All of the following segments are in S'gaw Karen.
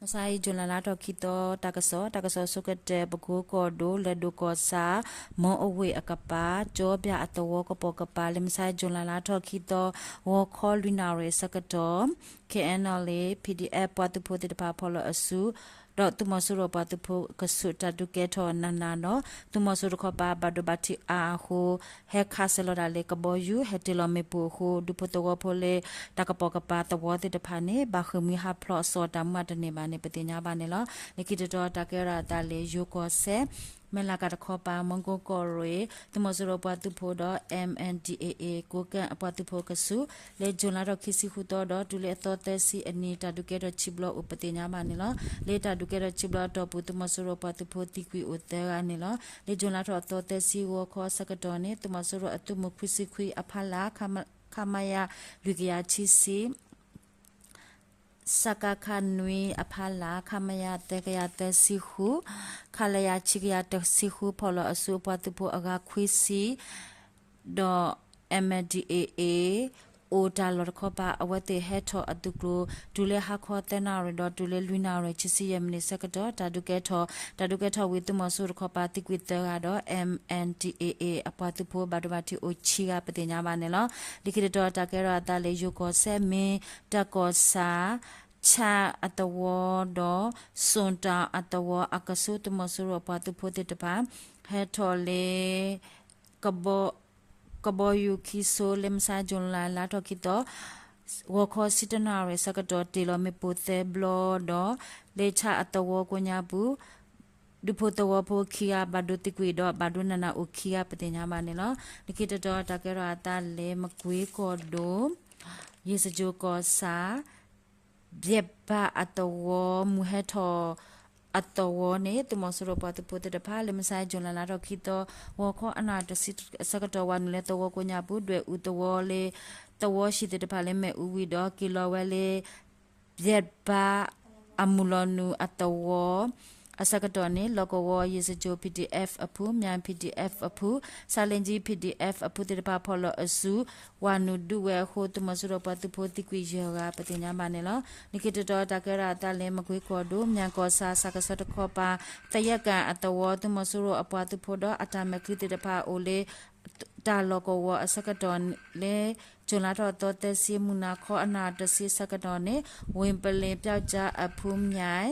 မုၢ်ဆါအံၤ July လါထီၣ်ခံသီ တၢ်ကစီၣ်, တၢ်ကစီၣ်ဆိကတၢၢ် ပကိကီၢ်ဒိၣ် လဲၤဒိၣ်ကီၢ်ဆၣ် မီအဝ့ၢ်အကပၤ ကၠီဘၠၣ်အသဝီကပိာ်ကပၤ လၢမုၢ်ဆါအံၤ July လါထီၣ်ခံသီ ဂီၤခီလွံၢ်နၣ်ရံၣ်အဆၢကတီၢ် K N L A P D F ပှၤသုးဖိသ့ၣ်တဖၣ်ဖီၣ်လီၤအစု ဒီးသုးမီၤစိရိၤပှၤသုးဖိကဆူးတၢ်ဒုးကဲထီၣ်နးနးဒီး သုးမီၤစိရိၤတခီပၤဘၣ်ဒိဘၣ်ထံးအါအဃိ ဟဲခးစၢၤလီၤတၢ်လၢကဘီယူၤ ဟဲတ့ၢ်လီၤမ့ၣ်ပိၢ်အဃိ ဒူဖိသဝီဖိလၢ တၢ်ကပိာ်ကပၤသဝီသ့ၣ်တဖၣ်န့ၣ် ဘၣ်ဃ့ၢ်မှံဟးဖျိးအစီၤတၢ်မူအတန့ၢ်ဘၣ်န့ၣ် ပသ့ၣ်ညါဘၣ်န့ၣ်လီၤ. လၢခံတတီၤတၢ်ကဲထီၣ်အသးလၢယိၤကီၢ်စဲၣ် မဲၢ်လးကးတခီပၤ မီကိကီၢ်ရ့ၣ် သုးမီၤစိရိၤပှၤသုးဖိဒီး M N D A A ကိးကဲအပှၤသုးဖိကဆူး လၢ July လါထီၣ်ခံဆံဃုသီဒီး တုၤလၢအသီသၢဆံအနံၤ တၢ်ဒုးကဲထီၣ်ခံဘျီအိၣ်ပသ့ၣ်ညါဘၣ်န့ၣ်လီၤ. လၢတၢ်ဒုးကဲထီၣ်ခံဘျီအတီၢ်ပူၤ သုးမီၤစိရိၤပှၤသုးဖိသံကွံာ်အိၣ်သၢဂၤန့ၣ်လီၤ. လၢ July လါထီၣ်အသီသၢဆံဂီၤခီအဆၢကတီၢ်န့ၣ် သုးမီၤစိရိၤအသုးမုၢ်ခွံဆံခွံအဖီလာ် ခမရ လွံၢ်ကယၤခံဆံ စကခ နွံအဖီလာ် ခမရ သၢကယၤသၢဆံဃု ခလရ ခံကယၤတဆံဃု ဖီၣ်လီၤအစုအပှၤသုးဖိအဂၤခွံဆံ ဒီး M N D A A အိၣ်တၢ်လီၢ်တခီပၤ အဝဲသ့ၣ်ဟဲထီၣ်အသုးကျိၤ တုၤလၢဟါခီသၢနၣ်ရံၣ်ဒီးတုၤလၢလွံၢ်နၣ်ရံၣ် ခံဆံယဲၢ်မံးနံးဆၢကတီၢ် တၢ်ဒုးကဲထီၣ် တၢ်ဒုးကဲထီၣ်ဝံၤ သုးမီၤစိရိၤတခီပၤသံကွံာ်သၢဂၤဒီး M N D A A အပှၤသုးဖိဘၣ်ဒိဘၣ်ထံးအိၣ်ဆံဂၤပသ့ၣ်ညါဘၣ်န့ၣ်လီၤ. လၢခံတတီၤတၢ်ကဲထီၣ်အသးလၢယိၤကီၢ်စဲၣ် မ့ၢ်တၢ်ကီၢ်ဆၣ် ဆၣ်အသဝီဒီး စိၣ်တၢ်အသဝီအကဆူး သုးမီၤစိရိၤအပှၤသုးဖိသ့ၣ်တဖၣ် ဟဲထီၣ်လၢ ကဘီယူၤခံဆိ လၢမုၢ်ဆါ July လါထီၣ်ခံသီ ဂီၤခီဆံတၢနၣ်ရံၣ်အဆၢကတီၢ် တ့ၢ်လီၤမ့ၣ်ပိၢ်သၢဘျီဒီး လၢဆၣ်အသဝီကိးညါပူၤ ဒူဖိသဝီဖိခံဂၤဘၣ်ဒိသံကွံာ်ဒီး ဘၣ်ဒိနးနးအိၣ်ခံဂၤပသ့ၣ်ညါဘၣ်န့ၣ်လီၤ. လၢခံတတီၤတၢ်ကဲထီၣ်အသးလၢမကွ့ကီၢ်ဒိၣ် ယ့ၣ်စကၠိၣ်ကီၢ်ဆၣ် ဘျဲၣ်ဘၣ်အသဝီ မုၢ်ဟဲထီၣ်အသဝီန့ၣ် သုးမီၤစိရိၤပှၤသုးဖိသ့ၣ်တဖၣ် လၢမုၢ်ဆါ July လါထီၣ်ခံသီ ဂီၤခီအနၣ်တဆံအဆၢကတီၢ် ဝၤနုာ်လၢသဝီကိးညါပူၤ ဒွဲၣ်အူသဝီလၢ သဝီဟံၣ်သ့ၣ်တဖၣ်လၢမ့ၣ်အူဝံၤဒီး က့ၤလီၤဝဲလၢ ဘျဲၣ်ဘၣ်အမုၢ်လီၤနုာ်အသဝီ အဆၢကတီၢ်န့ၣ် လီၢ်ကဝီၤယ့ၣ်စကၠိၣ် P D F အဖု မၠၣ် P D F အဖု ဆါလ့ကၠံ P D F အဖုသ့ၣ်တဖၣ်ဖီၣ်လီၤအစု ဝၤနုာ်ဒုးဝဲအဃိ သုးမီၤစိရိၤပှၤသုးဖိသံကွံာ်ယဲၢ်ဂၤ ပသ့ၣ်ညါဘၣ်န့ၣ်လီၤ. လၢခံတတီၤတၢ်ကဲထီၣ်အသးလၢမကွ့ကီၢ်ဒိၣ် မၠၣ်ကီၢ်ဆၣ် ဆၣ်ကဆီတခီပၤ သယဲၣ်ကၣ်အသဝီ သုးမီၤစိရိၤအပှၤသုးဖိဒီးအတၢ်မဲာ်ချံသ့ၣ်တဖၣ်အိၣ်လၢ တၢ်လီၢ်ကဝီၤအဆၢကတီၢ်လၢ ကၠူၤလါထီၣ်သီသၢဆံ မုၢ်နၤခီအနၣ်တဆံဆၢကတီၢ်န့ၣ် ဝ့ၢ်ပလ့ၤပျောက်ကျားအဖု မၠၣ်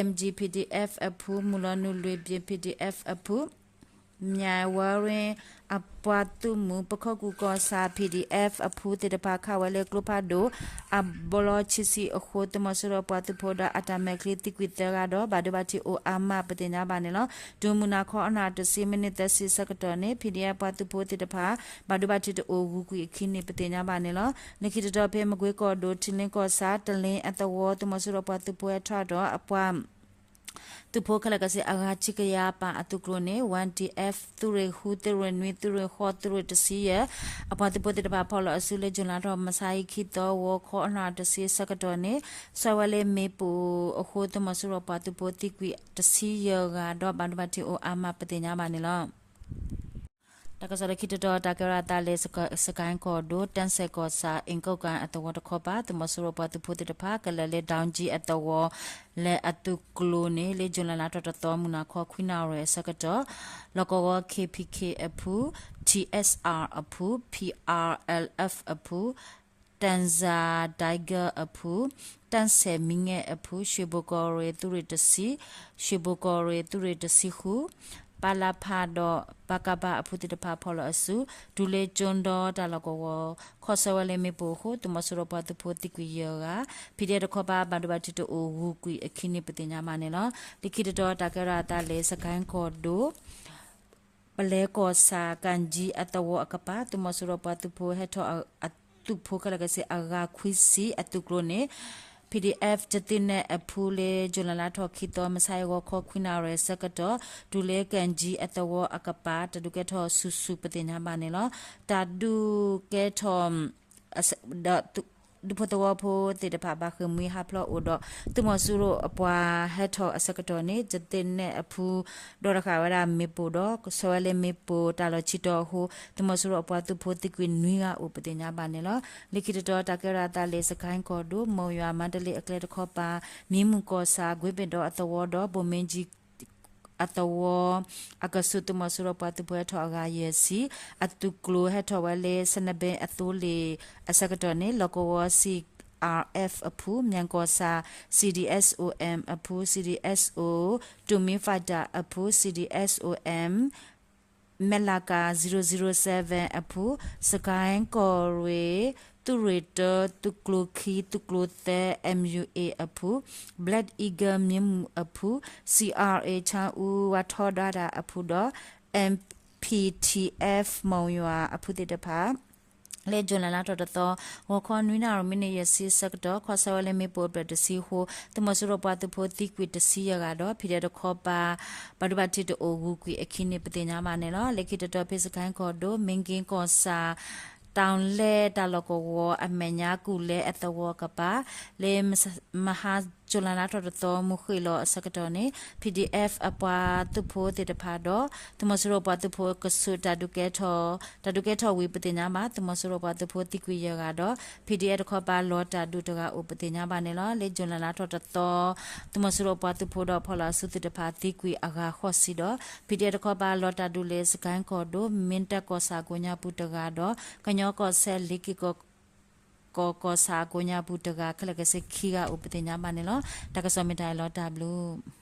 M G P D F အဖု မုၢ်လီၤနုာ်လွံၢ်ဘ့ၣ် P D F အဖု မၠၣ်ဝရ့ အပှၤသုးမုၢ် ပခိၣ်ကူၣ်ကီၢ်ဆၣ် P D F အဖုသ့ၣ်တဖၣ်ခးဝဲလၢကျိဖးဒိၣ် အဘျီဆံဆံအဃိ သုးမီၤစိရိၤပှၤသုးဖိဒီးအတၢ်မဲာ်ချံသံကွံာ်သၢဂၤဒီး ဘၣ်ဒိဘၣ်ထံးအိၣ်အါမးပသ့ၣ်ညါဘၣ်န့ၣ်လီၤ. တုၤမုၢ်နၤခီအနၣ်တဆံ မံးနံးသၢဆံဆၢကတီၢ်န့ၣ် P D F ပှၤသုးဖိသ့ၣ်တဖၣ် ဘၣ်ဒိဘၣ်ထံးတအိၣ်ဂုၤကွံာ်အခံန့ၣ်ပသ့ၣ်ညါဘၣ်န့ၣ်လီၤ. လၢခံတတီၤဖဲမကွ့ကီၢ်ဒိၣ် ထံလ့ကီၢ်ဆၣ် တလ့အသဝီ သုးမီၤစိရိၤပှၤသုးဖိဟဲထီၣ်ဒီးအပှၤ သုးဖိခဲလၢာ်ကဆ့အဂၤခံကယၤပာ်အသုးကျိၤန့ၣ် Y T F သုးရ့ၣ်ဃု သုးရ့ၣ်နွံ သုးရ့ၣ်ဃိး သုးရ့ၣ်တဆံယဲၢ် အပှၤသုးဖိသ့ၣ်တဖၣ်ဖီၣ်လီၤအစုလၢ ကၠူၤလါထီၣ်မုၢ်ဆါအံၤခံသီ ဂီၤခီအနၣ်တဆံဆၢကတီၢ်န့ၣ် ဆွဲဝဲလၢမ့ၣ်ပိၢ်အဃိ သုးမီၤစိရိၤပှၤသုးဖိသံကွံာ်တဆံယဲၢ်ဂၤဒီး ဘၣ်ဒိဘၣ်ထံးအိၣ်အါမးပသ့ၣ်ညါဘၣ်န့ၣ်လီၤ. တၢ်ကစီၣ်လၢခံတတီၤ တၢ်ကဲထီၣ်အသးလၢ စကဲၣ်ကီၢ်ဒိၣ် တၢ်စဲၣ်ကီၢ်ဆၣ် အ့ၣ်ကိးကၣ်အသဝီတခီပၤ သုးမီၤစိရိၤပှၤသုးဖိသ့ၣ်တဖၣ် ကလဲၤလၢ ဒၣ်ကၠံအသဝီ လၢအသုးကျိၤန့ၣ် လၢ ကၠူၤလါလါထီၣ်တသီ မုၢ်နၤခီခွံနၣ်ရံၣ်အဆၢကတီၢ် လီၢ်ကဝီၤ K P K အဖု T S R အဖု P R L F အဖု တၢ်စၢ် Tiger အဖု တၢ်စဲၣ်မံငဲၣ်အဖု ရွှေဘိုကီၢ်ရ့ၣ်သုးရ့ၣ်တဆံ ရွှေဘိုကီၢ်ရ့ၣ်သုးရ့ၣ်တဆံဃု ပလဖ ဒီး ပကဖ အဖုသ့ၣ်တဖၣ်ဖီၣ်လီၤအစု တုၤလၢကၠိဒီတၢ်လီၢ်ကဝီၤ ခီၣ်ဆၢဝဲလၢမ့ၣ်ပိၢ်အဃိ သုးမီၤစိရိၤပှၤသုးဖိသံကွံာ်ယဲၢ်ဂၤ P D F တခီပၤ ဘၣ်ဒိဘၣ်ထံးတအိၣ်ဂုၤကွံာ်အခံန့ၣ်ပသ့ၣ်ညါဘၣ်န့ၣ်လီၤ. လၢခံတတီၤ တၢ်ကဲထီၣ်အသးလၢ စကဲၣ်ကီၢ်ဒိၣ် ပလဲကီၢ်ဆၣ် ကၣ်ကၠံအသဝီအကပၤ သုးမီၤစိရိၤပှၤသုးဖိဟဲထီၣ်အသုးဖိခဲလၢာ်ကဆ့အဂၤခွံဆံအသုးကျိၤန့ၣ် P D F တသ့နဲၣ်အဖုလၢ ကၠူၤလါလါထီၣ်ခံသီ မုၢ်ဆါအံၤဂီၤခီခွံနၣ်ရံၣ်အဆၢကတီၢ် တုၤလၢကၣ်ကၠံအသဝီအကပၤ တၢ်ဒုးကဲထီၣ်ဆူၣ်ဆူၣ်ပသ့ၣ်ညါဘၣ်န့ၣ်လီၤ. တၢ်ဒုးကဲထီၣ် ဒီးသုး ဒူဖိသဝီဖိသ့ၣ်တဖၣ်ဘၣ်ဃ့ၢ်မှံဟးဖျိးအိၣ်ဒီး သုးမီၤစိရိၤအပှၤဟဲထီၣ်အဆၢကတီၢ်န့ၣ် ယသ့ၣ်နဲၣ်အဖု ဒီးတဃာ်ဝဲဒၣ်မ့ၣ်ပိၢ်ဒီး ဆှၢဝဲလၢမ့ၣ်ပိၢ်တၢ်လီၢ်ဆံတီၤအဃိ သုးမီၤစိရိၤအပှၤသုးဖိသံကွံာ်နွံဂၤအိၣ်ပသ့ၣ်ညါဘၣ်န့ၣ်လီၤ. လၢခံတတီၤ တၢ်ကဲထီၣ်အသးလၢ စကဲၣ်ကီၢ်ဒိၣ် မိၢ်ယွၤ မါတလ့အကျဲတခီပၤ မံမုၢ်ကီၢ်ဆၣ် ကွ့ဘ့ၣ်ဒီအသဝီဒီး ဘိၣ်မ့ၢ်ကၠံ အသဝီ အကဆူး သုးမီၤစိရိၤပှၤသုးဖိဟဲထီၣ်အဂၤယဲၢ်ဆံ အသုးကျိၤဟဲထီၣ်ဝဲလၢ စနဘ့အသိလ့ၣ်အဆၢကတီၢ်န့ၣ် လီၢ်ကဝီၤ C R F အဖု, မၠဲၣ်ကီၢ်ဆၣ် C D S O M အဖု, C D S O တူၢ်မံ fighter အဖု, C D S O M မဲၢ်လးကၤ zero zero seven အဖု, စကဲၣ်ကီၢ်ရ့ၣ် သုးရ့ၣ်တၢ သုးကျိၤခံ သုးကျိၤသၢ M U A အဖု, Black Eagle မံမုၢ်အဖု, C R A ဆၣ်အူ ဝါထီဒါဒၣ်အဖုဒီး M P T F မိၢ်ယွၤအဖုသ့ၣ်တဖၣ် လၢ July လါထီၣ်တသီ ဂီၤခီနွံနၣ်ရံၣ် မံးနံးယဲၢ်ဆံဆၢကတီၢ် ခီဆၢဝဲလၢမ့ၣ်ပိၢ်အဘျဲၣ်တဆံအဃိ သုးမီၤစိရိၤပှၤသုးဖိသံကွံာ်တဆံယဲၢ်ဂၤဒီး ဖံးဒဲးတခီပၤ ဘၣ်ဒိဘၣ်ထံးတအိၣ်ဂုၤကွံာ်အခံန့ၣ် ပသ့ၣ်ညါဘၣ်န့ၣ်လီၤ. လၢခံတတီၤ ဖဲစကဲၣ်ကီၢ်ဒိၣ် မ့ၢ်က့ၤကီၢ်ဆၣ် တၢ်လဲတၢ်လီၢ်ကဝီၤအမဲာ်ညါ ကူၣ်လဲအသဝီကပၤ လၢ မဟါ July လါထီၣ်တသီ မုၢ်ဃ့ၢ်လီၤအဆၢကတီၢ်န့ၣ် P D F အပှၤသုးဖိသ့ၣ်တဖၣ်ဒီး သုးမီၤစိရိၤပှၤသုးဖိကဆူး တၢ်ဒုးကဲထီၣ်ဝံၤပသ့ၣ်ညါဘၣ် သုးမီၤစိရိၤပှၤသုးဖိသံကွံာ်ယဲၢ်ဂၤဒီး P D F တခီပၤလီၤတၢ်ဒုးတဂၤအိၣ်ပသ့ၣ်ညါဘၣ်န့ၣ်လီၤ. လၢ July လါထီၣ်တသီ သုးမီၤစိရိၤပှၤသုးဖိဒီးဖီၣ်လီၤအစုသ့ၣ်တဖၣ်သံကွံာ်အဂၤဃိးဆံဒီး P D F တခီပၤလီၤတၢ်ဒုးလၢ စကဲၣ်ကီၢ်ဒိၣ် မ့ၢ်တၢ်ကီၢ်ဆၣ်ကိးညါပူၤတဂၤဒီး ကညီကီၢ်စဲၣ် လ့ၤက့ၤကီၢ်ကီၢ်ဆၣ်အကိးညါပူၤတဂၤ ခဲလၢာ်ခဲဆ့ခံဂၤအိၣ်ပသ့ၣ်ညါဘၣ်န့ၣ်လီၤ. တၢ်ကစီၣ်မ့ၢ်တၢ်အံၤလီၤ တၢ်ဘျုး